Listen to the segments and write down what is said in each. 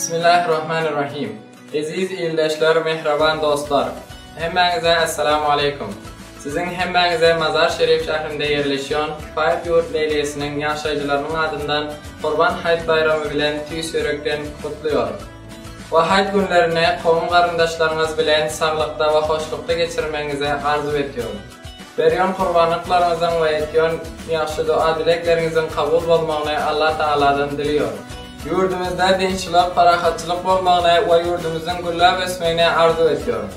Bismillahirrahmanirrahim. Eziz ildeşler, mähriban dostlar! Hemmäňize Essalamu aleýkum! Siziň hemmäňize Mazar Şerif şährinde ýerleşýän Kifaýat ýurt leýliýesiniň ýaşaýjylarynyň adyndan Gurban haýyt baýramy bilen tüýs ýürekden gutluýaryn. We haýyt günlerini kowum-garyndaşlaryňyz bilen saglykda we hoşlukda geçirmegiňizi arzuw etýärin. Berýän gurbanlyklaryňyzyň we etýän ýagşy doga-dilegleriňiziň kabul bolmagyny Allah Tagaladan dileýärin. Ýurdumyzda dynçlyk, parahatçylyk bolmagyny we ýurdumyzyň gülläp ösmegini arzuw etýärin.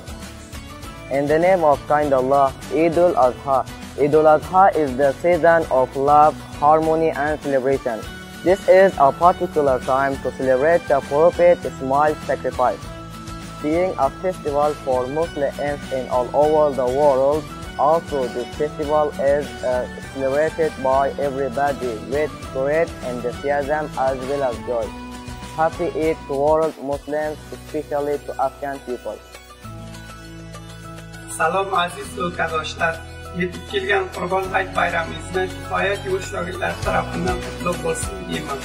In the name of kind Allah, Eid ul-Adha. Eid ul-Adha is the season of love, harmony and celebration. This is a particular time to celebrate the Prophet Ismail's sacrifice. Being a festival for Muslims in all over the world, also this festival is uh, celebrated by everybody with great enthusiasm as well as joy. Happy Eid to world Muslims, especially to Afghan people. Salom aziz ülkedoşlar. Yetib kelgan Qurbon hayit bayramingizni Kifoyat yurt shogirdlari tarafından qutlug' bo'lsin deyman.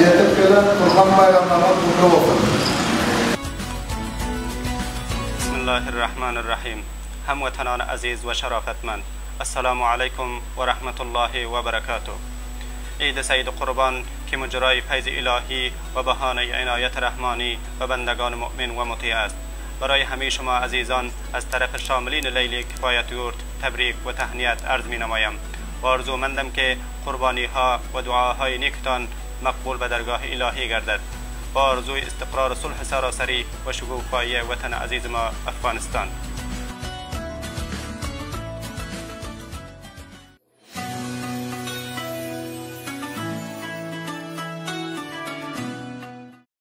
Ýetip gelen Gurban baýramlaryňyz gutly bolsun! Bismillahirrahmanirrahim Hamwatanany aziz we şerafatmand Assalamu aleýkum we rahmetullahi we berekatuh Eýdi Saýydy Kurban ki mujraýy feýzi ilahi we bahanaýy inaýaty rahmani we bendegany mu'min we muti est. Baraýy heme şuma azizan az tarafy şamilini leýli kifaýat ýurt tebrik we tahniýat arz minamaýam we arzumendem ki kurbaniha we duahaýy niktan makbul be dergahy ilahi gerded. Be arzuý istikrary sulhy sarasary we şugufaýy wetany azizima Afganistan.